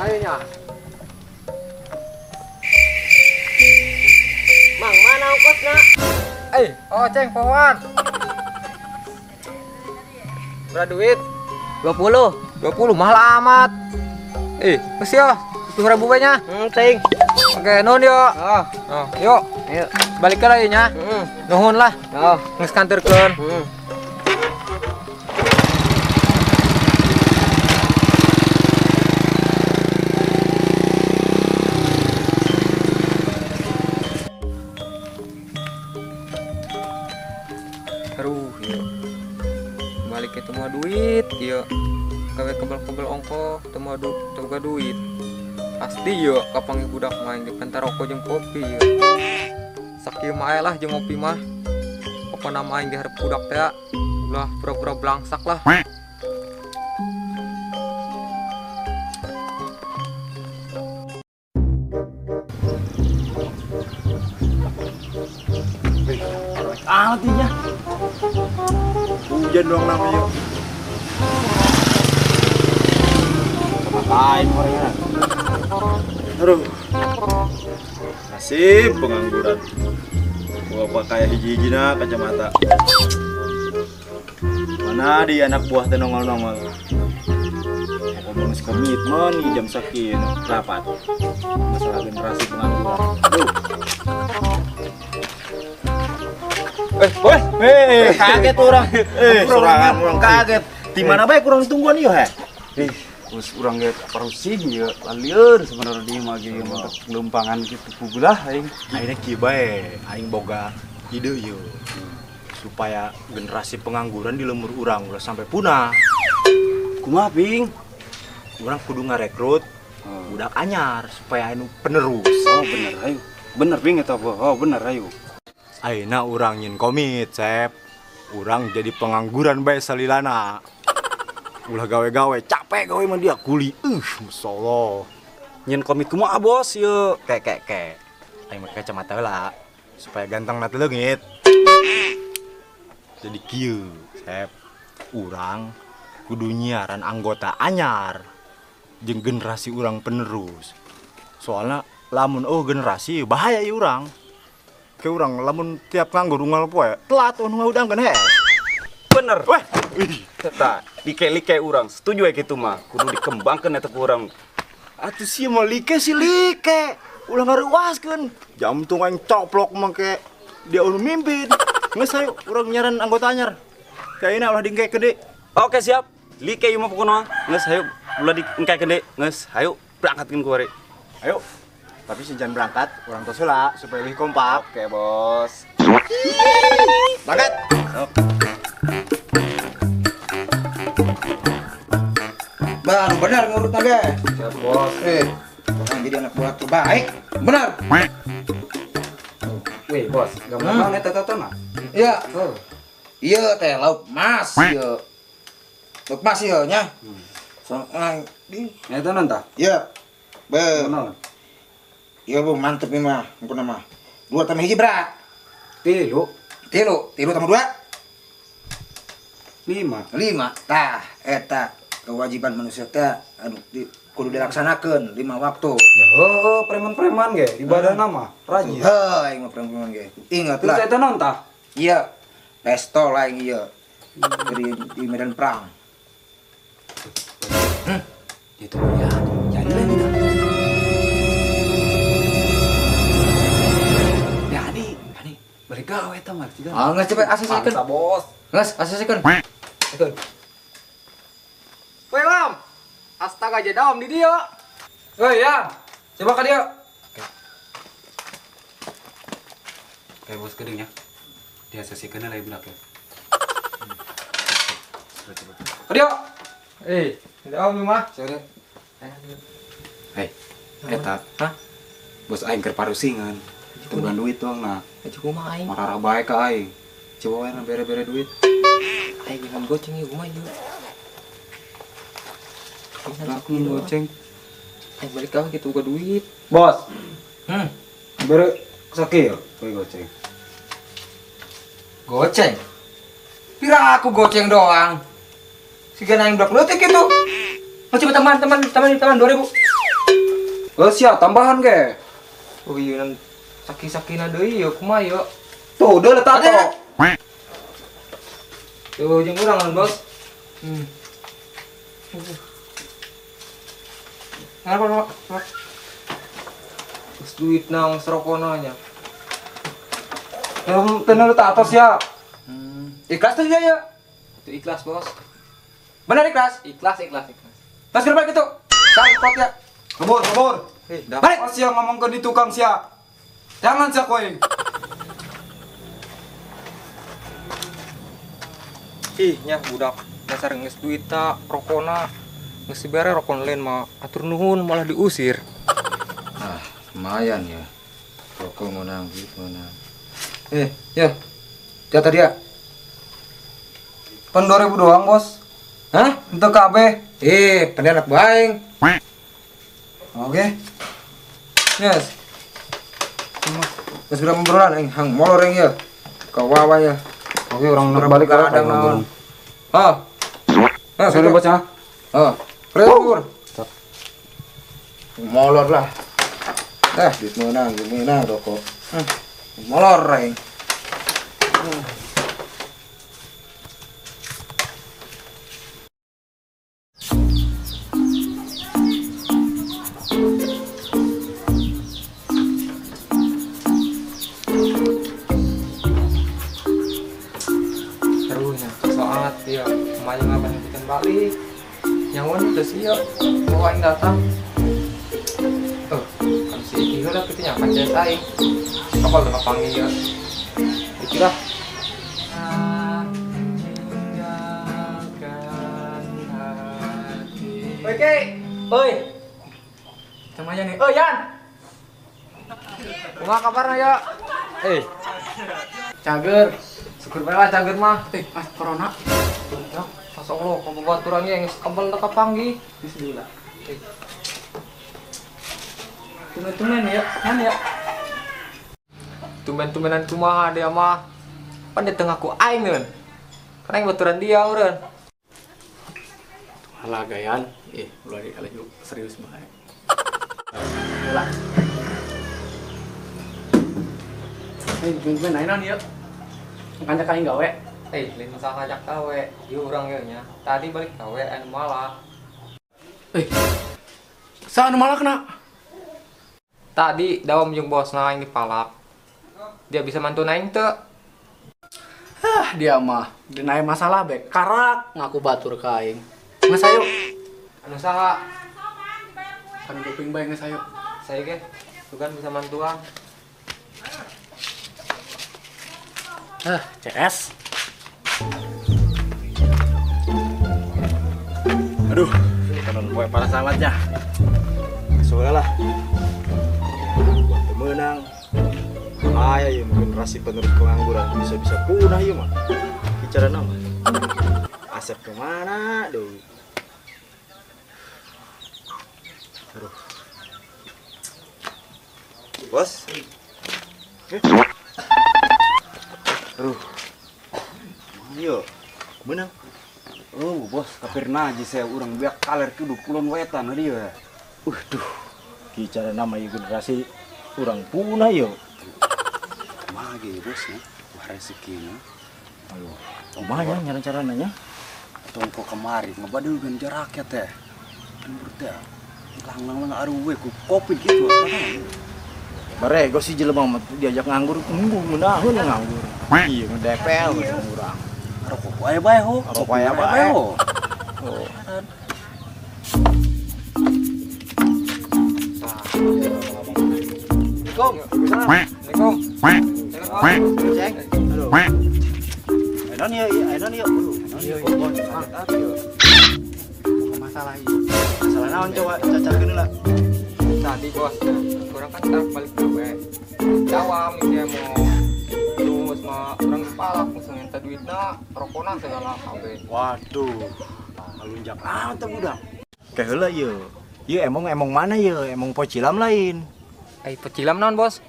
Ayo nya. Mang, mana ongkosna? Eh, oh ceng pohoan. Berapa duit? 20. 20 mahal amat. Eh, geus ya. 10.000 we nya. Ting. Oke, nuhun yo. Oh, Oh, yuk. ayo. Balik ke lagi nya. Nuhun lah. Oh. Geus kanterkeun. Aduh, yuk. Balik itu mau duit, yuk. Gawe kebel-kebel ongko, teu mau teu boga duit. Pasti yuk kapanggih budak main di pentar rokok jeung kopi yuk. Sakieu mah aya lah jeung ngopi mah. Pokona mah aing dihareup budak teh ulah pura-pura blangsak lah. Amat nya. Hujan dong namanya. Ngapain orangnya? Aduh. Nasib pengangguran. Gua pakai hiji-hijina kacamata. Mana di anak buah teh nongol-nongol. Aku belum komitmen di jam sekian rapat. Masalah generasi pengangguran. Aduh. Boy. Kaget orang. Sorangan orang kaget. Di mana bae kurang tungguan ieu he? Ih, terus urang ge parusing ieu, lieur sebenarnya di mah ge mantap lumpangan kitu pugulah aing. Akhirnya kieu bae, aing boga ide ieu. Supaya generasi pengangguran di lemur urang ulah sampai punah. Kumaha, Ping? Urang kudu ngarekrut budak anyar supaya anu penerus. Oh, bener ayo. Bener Ping eta apa? Oh, bener ayo. Ayeuna urang nyin komit, Sep. Urang jadi pengangguran bae salilana. Ulah gawe-gawe, capek gawe mah dia kuli. Masyaallah. Nyin komit kumaha, Bos, ieu? Ke ke ke. Aing make kacamata heula supaya ganteng na teu leungit. Jadi kieu, Sep. Urang kudu nyiaran anggota anyar jeung generasi urang penerus. Soalna lamun eueuh generasi bahaya ieu urang. Ke urang lamun tiap nganggur unggal poe telat anu ngaudangkeun heh. Bener. Weh, Tah, like-like urang setuju we kitu mah. Kudu dikembangkeun eta ku urang. Atuh sia mah like si like. Ulah ngaruaskeun. Jam tung aing coplok mangke dia anu mimpin. Geus ayo urang nyaran anggota anyar. Kayaknya ulah dingkekeun deui. Oke, siap. Like ieu mah pokona. Geus hayu ulah dingkekeun deui. Geus hayu berangkatkeun ku ari. Ayo. Tapi sejan berangkat, urang tos heula supaya lebih kompak. Oke, Bos. Berangkat. Sok. Bang, benar ngurut naga. Siap, Bos. Orang jadi anak buah terbaik. Benar. Wih, Bos, gambar naon eta tatona? Iya. Oh. Iya teh lauk mas ieu. Lauk mas ieu nya. Soalnya di Eta naon tah? Iya. Be. Naon? Iya bu, mantep nih mah, ampun mah. 2 tambah 1 berat. Tilu. Tilu, tilu tambah 2. 5. 5. Tah, eta kewajiban manusia teh anu kudu dilaksanakeun 5 waktu. Ya heuh, preman-preman ge ibadah nama rajin. Heuh, aing mah preman-preman ge. Ingat Terus lah. eta naon tah? Iya. Pistol aing ieu. Jadi di medan perang. Itu ya, jadi lain itu. Jadi, ani balik gawe eta mah tiga. Ah, geus cepet asesikeun. Mantap, Bos. Geus asesikeun. Asesikeun. Weh, Lam. Astaga jadam di dia. Woi, ya. Coba ka dia. Oke, Bos gedeng ya. Dia sesikeun lah budak ya. Ka dia. Jadam mah. Hei, eta. Hah? Bos aing keur parusingan. Teu duit doang nah. Kumaha aing? Mararah bae ka aing. Coba we bere-bere duit. Aing jangan goceng ieu kumaha ieu. Aku goceng. Aing balik gawe kitu boga duit. Bos. Bere sakieu kowe goceng. Goceng? Pira aku goceng doang. Siga aing budak leutik kitu. Oh, coba teman, teman, teman, teman 2000. Geus sia tambahan ge. Oh iya nan saki-sakina deui ya kumaha ya. Tuh, udah letak tato. Tuh jeung urang kan, Bos. Ngarep, Pak. Terus duit nang serokona nya. Tenang letak atas ya. Ikhlas tuh ya ya. Itu ikhlas, Bos. Benar ikhlas? Ikhlas, ikhlas, ikhlas. Tas gerobak gitu. Sangkot ya. Kabur, kabur. Dah. Balik. Sia ngomong ke di tukang sia. Jangan sia koe. Ih, nya budak dasar geus duit ta rokona. Geus dibere rokon lain mah atur nuhun malah diusir. Ah, lumayan ya. Rokok menang, duit menang. Ya. Jatah dia. Pan 2000 doang, Bos. Hah? Untuk KB. Pendenak baing. Oke. Yes. Geus berapa obrolan aing hang molor aing ya. Kawawa ya. Oke, orang balik ada naon. Ah. Ah, sorry bos ya. Ah. Pur. Molor lah. Dah, duit menang, duit menang rokok. Molor aing. Serunya, soal dia lumayan ngabang bikin balik. Nyawan terus iya, mau aing datang. Kan si Iki heula kitu nya pacar aing. Kapal teu kapanggih ya. Iki lah. Oke, oi. Namanya nih, oh Yan. Kumaha kabarna ya? Cager. Syukur bae lah cager mah. Mas corona. Ya, Masya Allah, kababaturannya yang kebel teu kapanggih. Geus deui lah. Tumben-tumben ya, kan ya. Tumben-tumbenan kumaha dia mah. Pan di tengah ku aing neun. Kan aing baturan dia eureun. Alah gayan, ulah di serius bae. Ulah. Tumben-tumben aing naon ieu? Ngajak aing gawe. Lain masalah ngajak gawe. Ieu urang ieu nya. Tadi balik gawe anu malah. Sa anu malah kena? Tadi dawam jeung bosna aing dipalak. Dia bisa mantu aing teu? Hah, dia mah dina masalah be karak ngaku batur ka aing. Geus ayo. Anu saha? Anu doping bae geus ayo. Saya ge bukan bisa mantuan. CS. Aduh, kanon poe para sahabatnya. Soalnya lah. Buat menang. Bahaya ya generasi penerus pengangguran bisa-bisa punah ya mah. Bicara nama. Asep kemana deh? Aduh. Bos. Aduh. Yo, menang. Oh, bos, kapirna aja saya urang biak kaler kudu kulon wetan dia. Waduh. Bicara nama generasi urang punah yo. Kumaha ge bos ya? Wah rezekina. Aduh, kumaha nya nyaran carana nya? Tongko kemari ngabadeungeun ja rakyat teh. Lembur teh. Lang-lang aruwe ku kopi gitu. Barego si jelema mah diajak nganggur, embung ngeunaheun nganggur. Iya, ngedepel urang. Rokok aya bae ho. Rokok aya bae. Ho. Oh. Assalamualaikum. Cek. Aduh. Ayo nih, ayo nih, aduh. Masalah ieu. Masalah naon coba cacarkeun heula. Tadi bos, kurang kan tarik balik gawe. Jawab dia mau terus mah urang dipalak langsung minta duitna, rokona segala kabeh. Waduh. Ngalunjak amat teh budak. Ke heula ieu. Ieu emong mana ieu? Emong pocilam lain. Ai pocilam naon, Bos?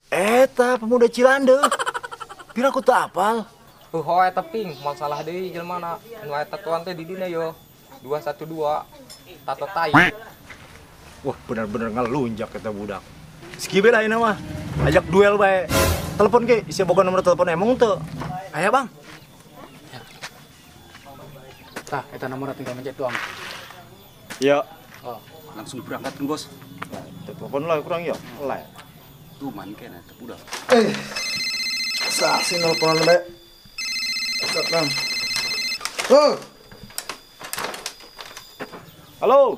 Eta pemuda Cilandeuh. Pira aku teu apal. Oh, eta ping, masalah deui jelema na. Anu aya tatuan teh di dinya yo. 212 tato tai. Wah, bener-bener ngelunjak kita budak. Skibe lah ini mah. Ajak duel bae. Telepon ke, isi boga nomor telepon emang tuh. Ayo, Bang. Tah, eta nomor tinggal mencet doang. Iya. Oh, langsung berangkat kan, Bos. Nah, telepon lah kurang ya. Lah. Tuh man kena teu budak. Sah sih nelponan bae. Stop, Bang. Oh. Halo.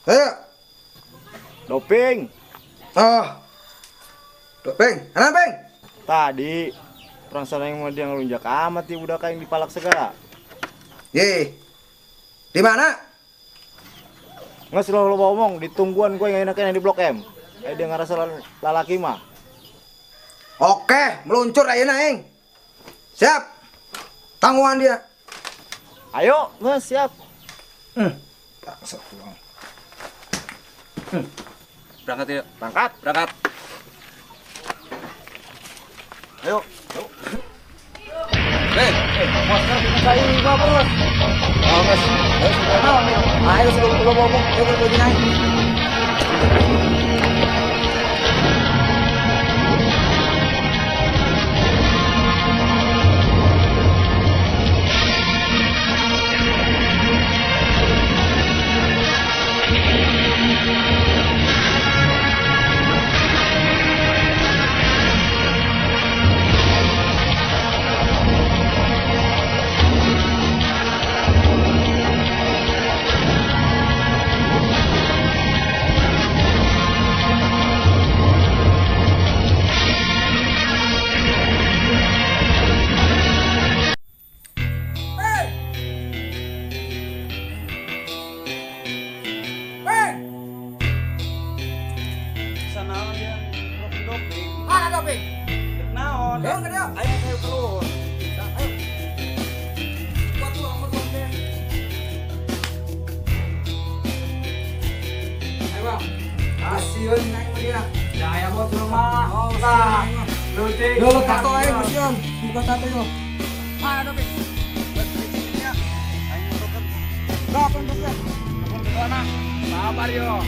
Ayo. Doping. Oh. Doping, ana Peng. Tadi perasaan yang mau dia ngelunjak amat di budak yang dipalak segala. Ye. Di mana? Nggak sih lo ngomong, ditungguan gue yang enaknya di Blok M. Dia ngerasa lalaki mah. Oke, meluncur aja aing. Siap. Tangguhan dia. Ayo, nggak siap. Bangsat pulang. Berangkat ya. Berangkat. Berangkat. Ayo. Ayo. Bos, saya bos. Oh, bos. Ayo sebelum lo ngomong, ayo gue naik. Yo, tato aja Mas Yon. Buka tato yo. Mana dong? Sabar yo.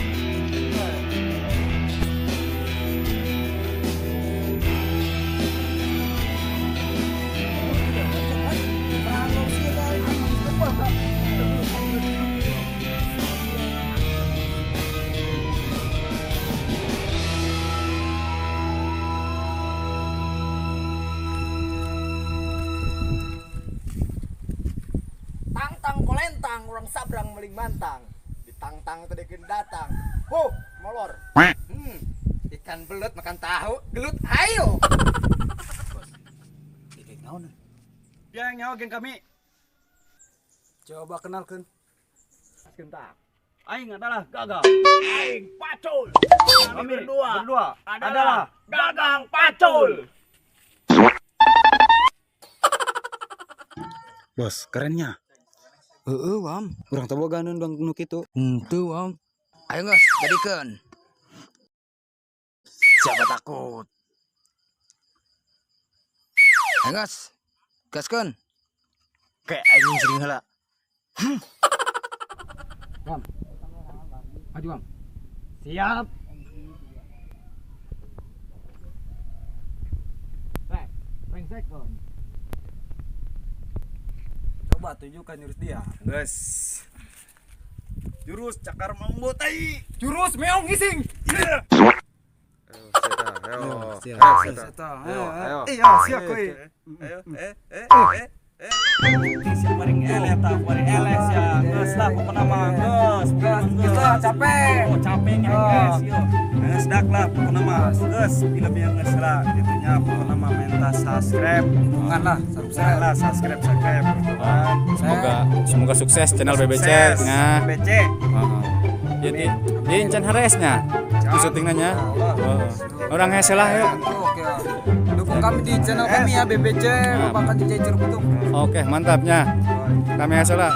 Tangtang kolentang, orang sabrang meling mantang. Ditangtang tadi datang. Huh, molor. Ikan belut makan tahu, gelut ayo. Bos, ikan naon? Dia yang nyawa geng kami. Coba kenalkan. Sebentar. Aing adalah Gagang. Aing Pacul. Kami berdua adalah Gagang Pacul. Bos, kerennya. Heeh, Wam. Urang teh boga bang nu kitu. Henteu, Wam. Ayo geus, jadikeun. Siapa takut? Ayo geus. Gaskeun. Kayak anjing sering heula. Wam. Maju, Wam. Siap. Rek, brengsek kon. Coba tunjukkan jurus dia. Guys. Jurus cakar mambo tai. Jurus meong ngising. Ayo, Ayo, Iya, siap kowe. Ayo, Siap paling eleh ta, paling eleh sia. Geus lah pokona mah geus. Geus lah, capek. Oh, capek nya geus yo. Geus dak lah pokona mah. Geus film yang geus lah gitunya pokona mah minta subscribe. Dukungan lah, Subscribe lah, subscribe gitu kan. Semoga sukses channel BBC nya. BBC. Heeh. Jadi di encan haresnya. Itu syutingnya nya. Orang hese lah yuk. Oke. Dukung kami di channel kami ya BBC, Babakan Cicai Curug Bitung. Oke, mantapnya. Kami hese lah.